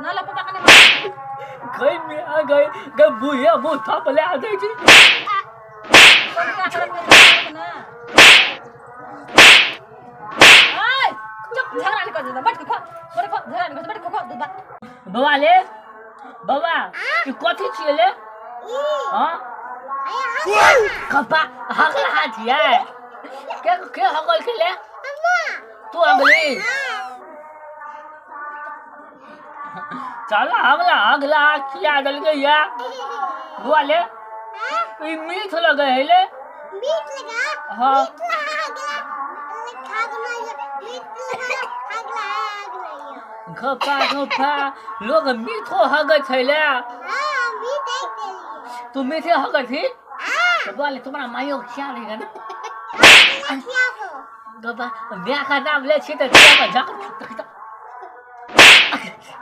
ना ला पापा कने गई में आ गई गई बुया मुंह थपले आ गई छी ना ओए चुप झगड़ा नहीं कर देता बैठ के खो बड़े खो झगड़ा नहीं कर बैठ के खो दूध भात बबा ले बबा ई कथी छियै ले हां कपा हगल हाथ ये के के हगल के ले तू हगली चल हगला हगला खिया देलकै या बुआ ले ई मीठ लगे है ले मीठ लगा हां मीठ लगा हगला मीठ लगा हगला हगला गपा गपा लोग मीठो हगै छै ले हां मीठ एक देलिए तू मीठे हगै छी हां तो बुआ ले तुम्हारा माइयो खिया रही है ना खियाबो गपा ब्याह का नाम ले छी त खियाबो झक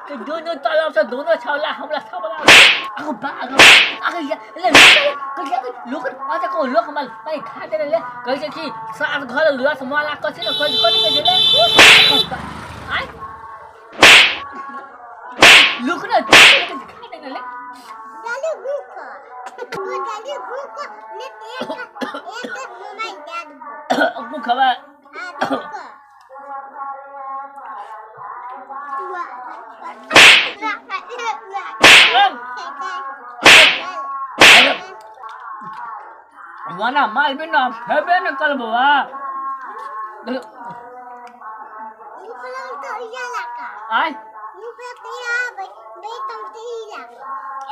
के दोनों तरफ से दोनों छौला हमरा छौला आगो बा आगो आगो या ले लोग आ को लोग मल भाई खा दे ले कहै छै कि सात घर लुआ से माला कथि न कथि कथि कहै छै ले आय लोक न खा दे ले डाली भूख तू डाली भूख ने एक एक मोबाइल दे दो भूखवा हां भूख वना माल भी ना हेबे न कर बबा आय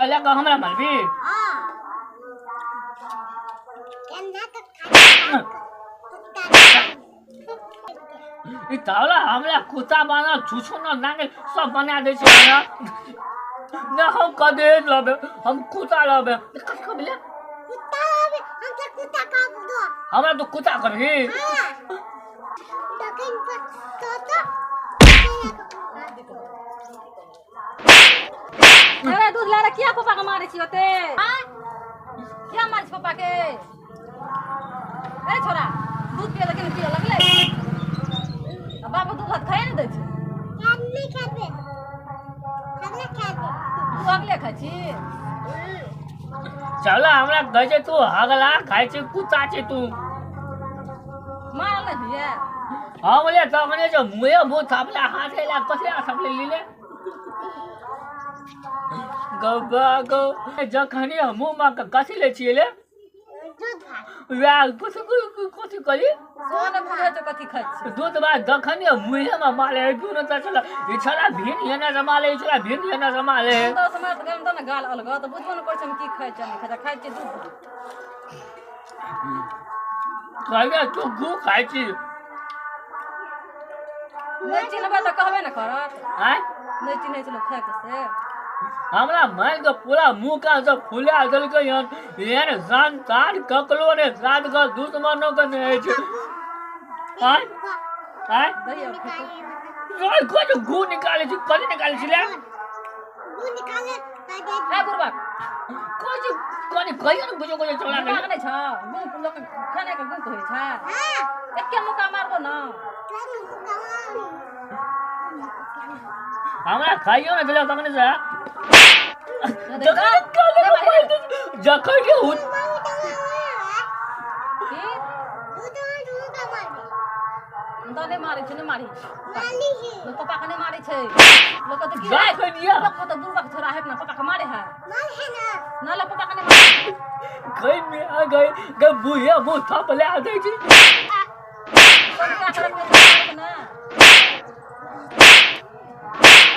अला का हमरा मालबी ई तावला हमरा कुत्ता बना छुछु न नांगल सब बना दै छै हमरा ना हम कदे लबे हम कुत्ता लबे कथि कहबे ले हमरा तो कुत्ता करही अरे दूध ला रे किया पापा के मारे छी ओते हां किया मारे छी पापा के अरे छोरा दूध पिए लगे पिए लगले आ बाप दूध भात खाए नहीं दै छै तू अगले खाइ छी चल हमरा कहै छै तू हगला खाइ छै कुत्ता छै तू मारल नहीं भैया हम ले तखने जो मुँहे मुँह थापला हाथ ला कथि थापले लीले गबा गो जखनी हम मुँह मा के कथि ले छियै ले वएह कथि कथि करी सोन बुझै छौ कथी खाइ छी दूध भात जखनी मुँहे में मारे क्यों न चल ई छला भिन एना जमा ले ई छला भिन एना जमा ले दस समय तऽ गरम ने गाल अलग तऽ बुझबो ने करै छै हम की खाइ छी नहि खाइ छी खाइ छी दूध भात कहलियै तू गु खाइ छी नहि चिन्हबै तऽ कहबे ने करत आँय नहि चिन्है छै लोक खाइके से हमरा मारि के पूरा मुँह कान सब फुला देलकै हन एहन संसार ककरो ने साथ के दुश्मनो के नहि होइ छै आँय आँय दही और खेतौ रोज कोइ गु निकालै छी कथी निकालै छी ले ए बुढ़बा कोइ कनि कहियो ने बुझो कोइ चला दिमाग नहि छौ गु लोक खाने के गु कहै छै एके मुक्का मारबो न हमरा खाइयो ने देलक तखने से जखन के की तऽ नहि मारै छै नहि मारी लोक पापा के नहि मारै छै लोक तऽ की जखन ये लोक तऽ बुढ़बा के छोरा है ना पापा के मारे है ना लोक पापा के नहि मारे गई में आ गई गई बुढ़िया मुँह थपले आ गई छी ना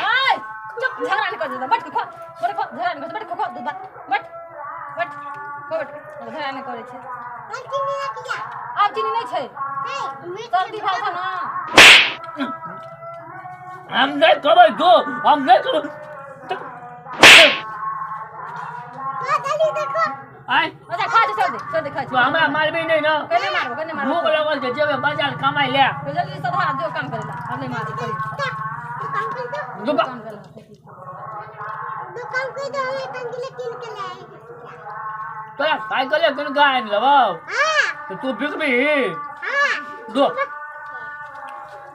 ओए चुप झगड़ा नहीं कर देता बैठ के खो बड़े खो झगड़ा नहीं कर बैठ के खो दूध भात बैठ बैठ खो बैठ झगड़ा नहीं करै छै आब चीनी नहीं छै सर्दी भेल छौ ना हम नहीं कहबै दो हम नहीं कहबै आय अच्छा खा छै सर्दी सर्दी खा तू छै हमरा मारबी नहीं ना कने मारबो कने मारबो भूख लगल छै जेबै बाजार कमाइ ले जल्दी सधा जो काम करेला आब नहीं मारबो करी दुबा काम करेला तोरा साइकिल किन का आनि लेबौ तो तू बिकबी दो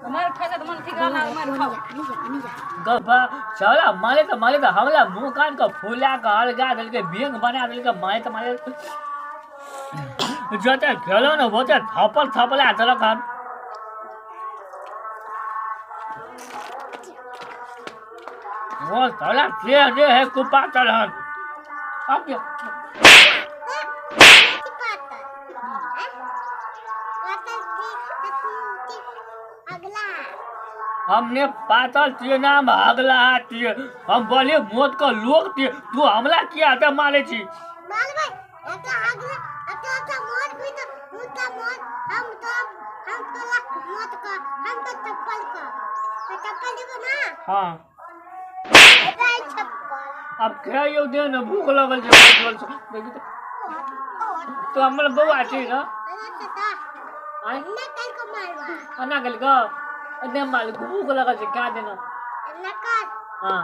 मार खाइ त मन ठीक रहला मार खाओ। गप्पा छौला मारे त मारे त हमरा मुँह कान के फुला के अलगा देलकै, बेंग बना देलकै। मारे त मारे जते खेलौ ने ओते थप्पड़ थपला देलक हन। वो छौला से जे है कुपा चढ़न अब हमने पातल छियै नाम अगला छियै, हम बोलिए मौत के लोग छियै, तू हमला किया ते मारे छी? हाँ अब खाइयो दे ने, भूख लगल छै। तो हमर बौआ छै ने अना गेल ग ने माल, भूख लगल छै, खा देना। हाँ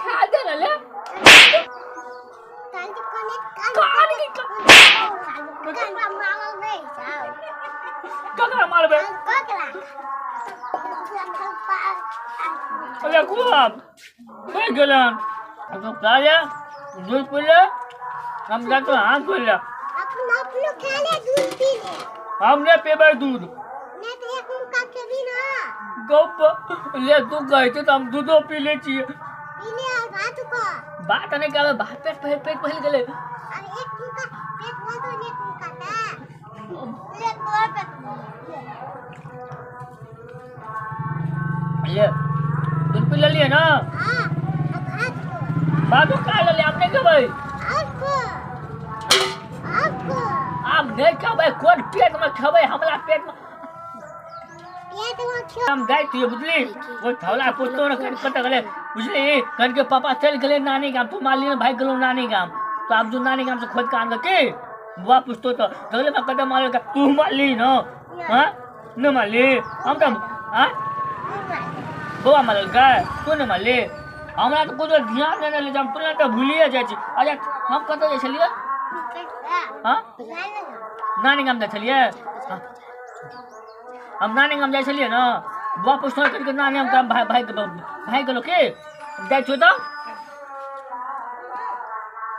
खा देना ले। ककरा मारबै? अरे खूब हो गेलन। अब खा ले, दूध पी ले, हम जाते हाथ धो ले। अपना अपनो खा ले, दूध पी ले। हम नहीं पीबै दूध। नहीं तो एक मुका के भी ना गप ले। तू कहै छै तऽ हम दूधो पी लै छियै। पी ले और भात को बात नहीं कहबै, भात पेट पेट पेट फैल गेलै। अब एक मुका पेट भर दो, एक मुका ता ले तोर पे ले। दूध पी लेलियै ना? हां अब भात को भातो खा लेलियै। हम नहीं खेबै। आपको आपको आब नहीं खेबै। कोन पेट में खेबै? हमरा पेट में पेट में क्यों हम जाइ छियै बुझली। ओ छौला पुतो ने कन कतऽ गेलै बुझली? कन के पापा चलि गेलै नानी गाम, तू मारली ने भागि गेलौ नानी गाम। तो आब जो नानी गाम से खोजि कऽ आनलक की बुआ पुछतो तऽ देखले बा कतऽ मारलक? तू मारली न? हाँ नहि मारली हम तऽ। हाँ बौआ मारलकै, तू नहि मारली। हमरा तऽ कुछो ध्यान नहि देले, हम तुरंत तऽ भूलिए जाइ छी। अच्छा हम कतऽ जाइ छलियै? हाँ नानी गाम जाइ छलियै। हम नानी गाम जाइ छलियै ने, बुआ पुछतो कनि नानी गाम भागि भागि गेलौ की? जाइ छियौ तऽ